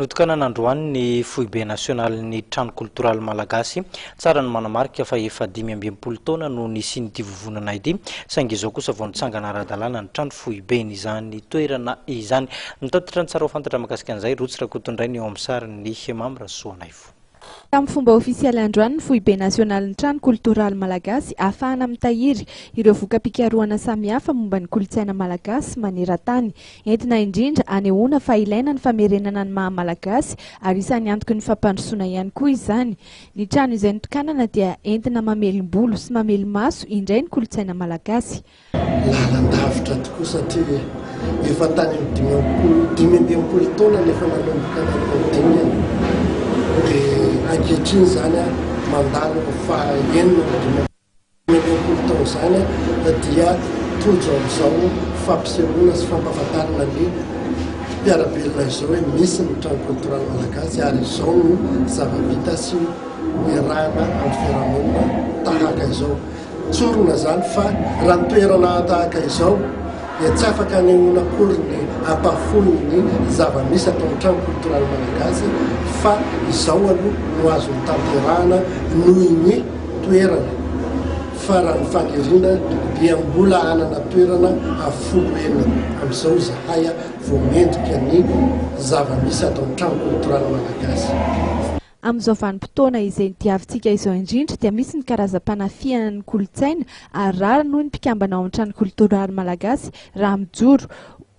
Notokanana androany ny foibe nasionalin'ny trano koltoraly malagasy. Tsara ny manamarika fa efa 65 taona no nisian'ity vovonana ity, saingy izao kosa vao nitsangana ara-dalàna ny trano foiben'izany toerana izany. Mitatitra ny tsara ho fantatra mahakasika an'izay, Rotsy Rakotondrainy eo amin'ny sarin'ny Mamy Rasoanaivo. Tamin'ny fomba ofisialy androany ny foibe nasionalin'ny trano koltoraly malagasy ahafahana mitahiry ireo voka-pikarohana samihafa momba ny kolontsaina malagasy maneran-tany. Entina indrindra hanehoana fa ilaina ny famerenana ny maha malagasy ary isan'ny antoky ny fampandrosoana ihany koa izany. Ny trano izay notokanana dia entina mamelom-bolo sy mamelo-maso indray ny kolontsaina malagasy. Lalan-davitra tokoa satria efa tany amin'ny 50, 65 taona no efa nanomboka nanao dingana dia ankehitriny izany mandalo ny faha 66 taona izany dia tojo amin'izao fampisehoana sy fampahafantarana ny mpiara-belona izao hoe misy ny trano koltoraly malagasy ary izao no zava-bita sy iarahana amin'ny fiarahamonina tahaka izao. Tsorina izany fa raha ny toerana tahaka izao dia tsy afaka anehoana akory ny ampahafolon'ny zava-misy ato amin'ny trano koltoraly malagasy fa izao aloha no azo notanterahana noho ny toerana fa raha ny faniriana dia mbola hanana toerana avo folo heny amin'izao izahay vao mendrika ny zava-misy ato amin'ny trano koltoraly malagasy. Amin'izao vanim-potoana izay diavintsika izao indrindra dia misy ny karazam-panafihana ny kolontsaina ary rariny hoy ny mpikambana ao amin'ny trano koltoraly malagasy raha mijoro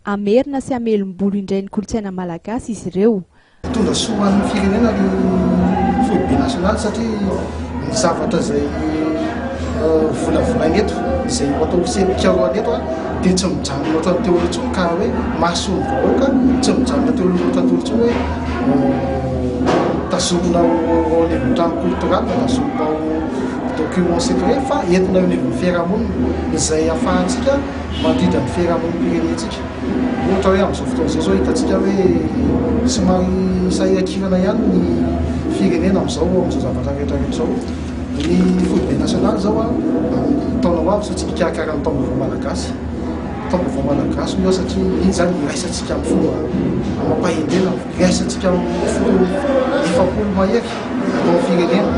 hamerina sy hamelom-bolo indray ny kolontsaina malagasy izy ireo. Hitondra soa ho an'ny firenena ny foibe nasionaly satria ny zavatra izay volavolaina eto, izay ho atao seha-pikarohana eto dia tsy mijanona ohatran'ny teo aloha intsony ka hoe mahasoa ny vahoaka, tsy mijanona teo aloha ohatran'ny teo aloha intsony hoe tazomina ao anivon'ny trano koltoraly na tazomina ao document secret fa entina eo anivon'ny fiarahamonina izay ahafahantsika mandrindra ny fiarahamonim-pirenentsika. Ohatra hoe amin'izao fotoana izao izao hitantsika hoe somary sahirankirana ihany ny firenena amin'izao amin'izao zavatra rehetra rehetra izao. Ny foibe nasionaly izao amin'ny taona ho avy izao tsika hikarakara ny taom-baovao malagasy. Taom-baovao malagasy hoy aho satria iny izany iraisantsika amin'ny fomba amam-pahendrena, iraisantsika amin'ny fo 40 mahery eto amin'ny firenena.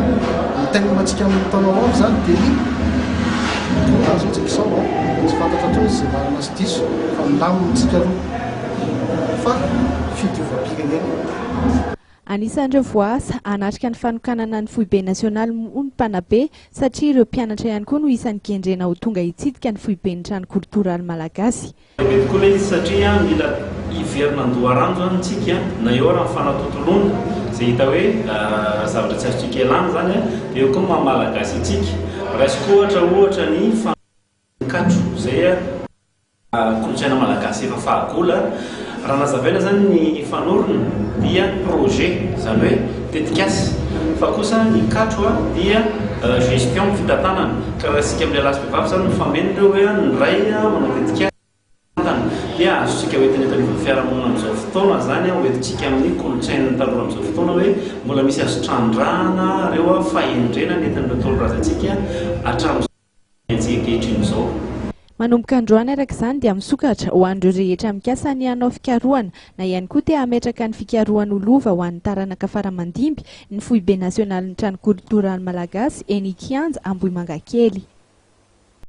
Ny thème-ntsika amin'ny taona ho avy izany dia ny tonga izao tsika izao an, tsy fantatra intsony izay marina sy diso fa milamina tsika aloha fa fidiovam-pirenena. Anisan'ireo voaasa hanatrika ny fanokanana ny foibe nasionaly moa ny mpanabe satria ireo mpianatra ihany koa no isan'ny kendrena ho tonga hitsidika ny foiben'ny trano koltoraly malagasy. Lehibe tokoa ilay izy satria mila hiverina an-doharano izany isika na eo ary ny fanatontoloana izay hita hoe zavatra tsy azontsika ialana izany dia eo koa ny maha malagasy antsika. Raisiko ohatra ohatra ny katro izay Kolontsaina malagasy efa fahagola. Raha nazavaina izany ny fanorona dia projet, izany hoe tetikasa. Fa kosa ny katro dia gestion, fitantanana. Ka raha isika amin'ny lehilahy sy vehivavy izany mifameno ireo hoe ny iray manao tetikasa dia azontsika hoentina eto anivon'ny fiarahamonina amin'izao fotoana izany, hoentintsika amin'ny kolontsain'ny tanora amin'izao fotoana hoe mbola misy azo trandrahana ireo fahendrena nentin'ireo Ntaolo razantsika hatramin'izao. Antsika ankehitriny izao. Manomboka androany araka izany dia misokatra ho an'ireo rehetra mikasa ny hanao fikarohana na ihany koa te hametraka ny fikarohany ho lova ho an'ny taranaka fara-mandimby ny foibe nasionalin'ny trano koltoraly malagasy eny Ikianja Ambohimangakely.